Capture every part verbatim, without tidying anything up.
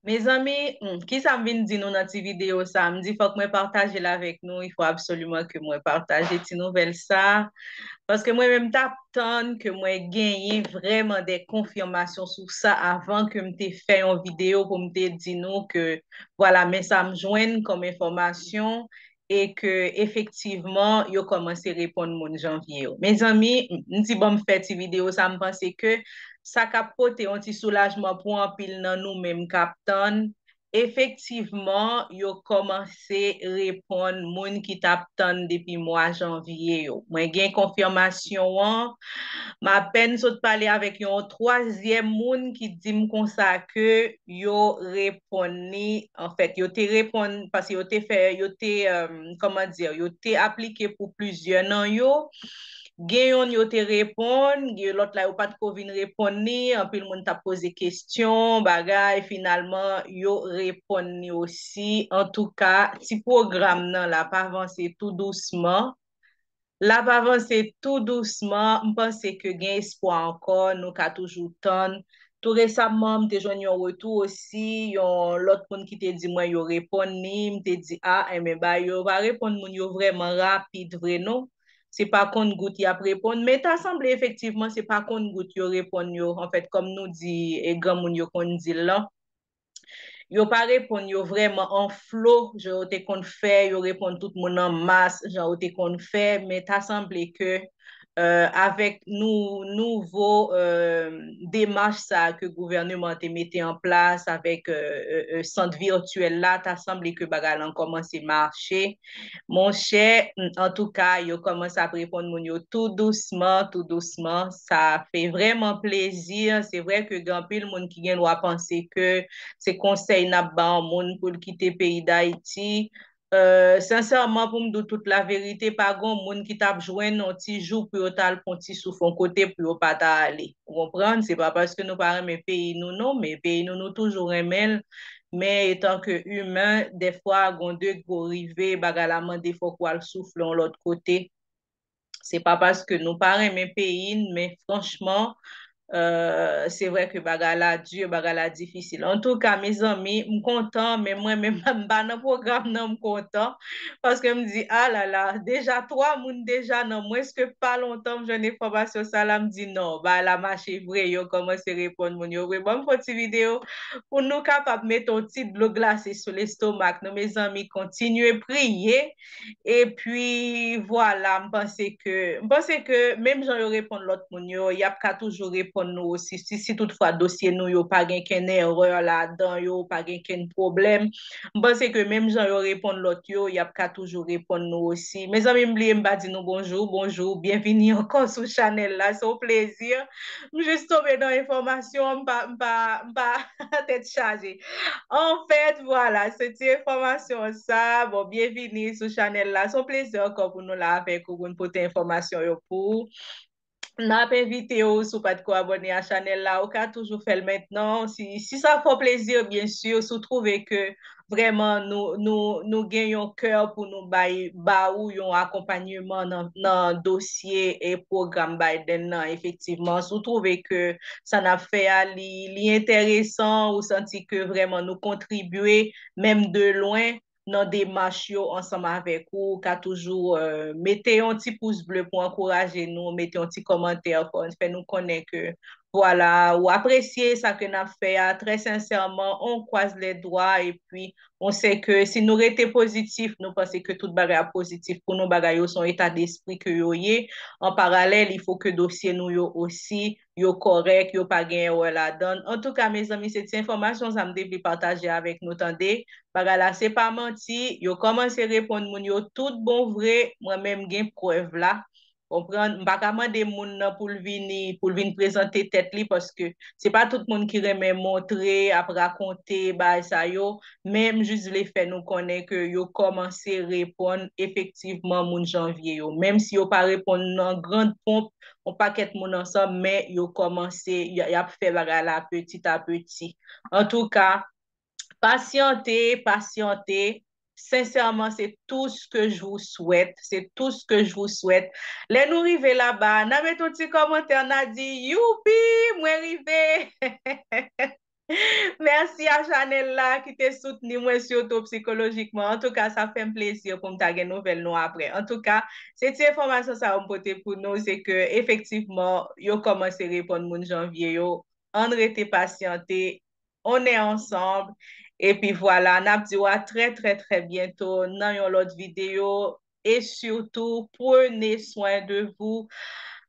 Mezanmi, hmm, kisa m vin di nou nan ti videyo sa? M di fòk mwen pataje l avèk nou. Il faut absolument que mwen pataje ti nouvèl sa. Paske mwen menm t ap tann ke mwen genyen vrèman de konfimasyon sou sa avan ke m te fè yon videyo pou m te di nou ke, vwala, men sa m jwenn kòm enfòmasyon e ke efektivman yo kòmanse reponn moun Janvye yo. Mezanmi, m di ban m fè ti videyo sa, m panse ke sa k ap pote yon ti soulajman pou anpil nan nou menm k ap tann. Efektivman, yo kòmanse reponn moun ki t ap tann depi mwa janvye yo. Mwen gen konfimasyon an. M apèn sot pale avèk yon twazyèm moun ki di m konsa ke yo reponn li. Anfèt, yo te reponn, paske yo te fè, yo te, euh, kòman di, yo te aplike pou plizyè nan yo. Gen yonn yo te reponn, gen lòt la yo pa t ko vin reponn li, anpil moun t ap poze kesyon, bagay, finalman, yo reponn li osi. Antouka, ti pwogram nan l ap avanse tou dousman. L ap avanse tou dousman, m panse ke gen espwa ankò, nou ka toujou tann. Tou resamman, m te jwenn yon retou osi, yon lòt moun ki te di mwen yo reponn li, m te di, a, enben, ba yo pa reponn moun yo vrèman rapid vre non. Se pa konn gout y ap reponn, men ta sanble efektivman se pa konn gout yo reponn yo. Anfèt, kòm nou di, e granmoun yo konn di l lan, yo pa reponn yo vrèman an flo, jan yo te konn fè, yo reponn tout moun an mas, jan yo te konn fè, men ta sanble ke, euh, avèk nou, nouvo, euh, demach sa ke gouvèneman te mete an plas avèk, euh, euh, euh, sant vityèl la, ta sanble ke bagay lan kòmanse mache. Monchè, m, antouka, yo kòmanse ap reponn moun yo tou dousman, tou dousman. Sa fè vrèman plezi. Se vre ke gen anpil moun ki gen dwa panse ke se konsèy n ap ba yon moun pou l kite peyi Dayiti. Euh, sensèman, pou m di w tout laverite, pa gen yon moun ki t ap jwenn yon ti jou pou yo t al pran ti souf yon kote pou yo pa ta ale. Ou konprann? Se pa paske nou pa renmen peyi nou, non, men peyi nou, nou toujou renmen l. Men etan ke imen, dèfwa, gon degre w rive, bagay la mande fòk w al soufle yon lòt kote. Se pa paske nou pa renmen peyi n, men franchman, euh, se vre ke bagay la di, bagay la difisil. Antouka, mezanmi, m kontan, men mwen menm, m pa nan pwogram nan, m kontan. Paske m di, alala, deja twa moun deja nan mwens ke pa lontan m jwenn enfòmasyon sa la, m di non, bagay la mache vre, yo kòmanse reponn moun yo vre. Ban m fè yon ti videyo pou nou kapab mete yon ti dlo glase sou lestomak nou, mezanmi, kontinye priye. Epi, vwala, m panse ke, m panse ke menm jan yo reponn lòt moun yo, y ap ka toujou reponn nou osi. Si, si toutfwa dosye nou yo pa gen kenn erè ladan yo, pa gen kenn pwoblèm, m panse ke menm jan yo reponn lòt yo, y ap ka toujou reponn nou osi. Mezanmi, m bliye m pa di nou bonjou, bonjou, byenvini ankò sou chanèl la. Se yon plezi. M jis tonbe nan enfòmasyon, m pa, m pa, m pa tèt chaje. Anfèt, vwala, se ti enfòmasyon sa. Bon, byenvini sou chanèl la. Se yon plezi ankò pou nou la avèk ou, pou n pote enfòmasyon yo pou ou. N ap envite w, si w pa t ko abòne a chanèl la, ou ka toujou fè l mentnan. Si, si sa fè w plezi, byen si, si w twouve ke vrèman nou, nou, nou gen yon kè pou nou bay, ba ou yon akonpanyeman nan, nan dosye e pwogram Biden nan, efektivman. Si w twouve ke sa n ap fè a, li, li enteresan, ou santi ke vrèman nou kontribye, menm de lwen, nan demach yo ansanm avèk ou, ou ka toujou, euh, mete yon ti pous ble pou ankouraje nou, mete yon ti kòmantè, fè, fè nou konnen ke, vwala, ou apresye sa ke n ap fè a, trè sensèman, on croise les doigts, epi on sait que si nou rete pozitif, nou panse ke tout bagay ap pozitif pou nou, bagay yo se yon eta despri ke yo ye. An paralèl, il faut que dosye nou yo osi, yo kòrèk, yo pa gen erè ladan l. Antouka, mezanmi, se ti enfòmasyon sa m te vle pataje avèk nou, tande. Bagay la, se pa manti, yo kòmanse reponn moun yo tout bon vre, mwen menm gen prèv la. Konprann? M pa ka mande moun nan pou l vini, pou l vin prezante tèt li, paske se pa tout moun ki renmen montre, ap rakonte bagay sa yo, men m jis vle fè nou konnen ke yo kòmanse reponn efektivman moun janvye yo. Menm si yo pa reponn nan gran ponp, yon pakèt moun ansanm, men yo kòmanse, y, y ap fè bagay la petit à petit. Antouka, pasyante, pasyante, sensèman, c'est tout ce que je vous souhaite, c'est tout ce que je vous souhaite. Lè nou rive laba, n a met yon ti kòmantè, n a di, youpi, mwen rive! Mèsi a chanèl la ki te soutni mwen sitou psikolojikman. Antouka, sa fè m plezi pou m ta gen nouvèl nou apre. Antouka, se ti enfòmasyon sa yo m pote pou nou, se ke efektivman, yo kòmanse reponn moun Janvye yo. Ann rete pasyante, on est ensemble. Epi vwala, n ap di w a trè, trè, trè byento nan yon lòt videyo. E sitou, prenez soin de vous.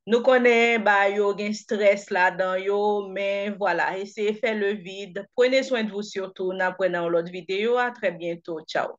Nou konnen ba yo gen strès ladan yo, men vwala, eseye fè le vide. Prenez soin de vous sitou. N ap wè nan yon lòt videyo. A trè byento. Tchaw.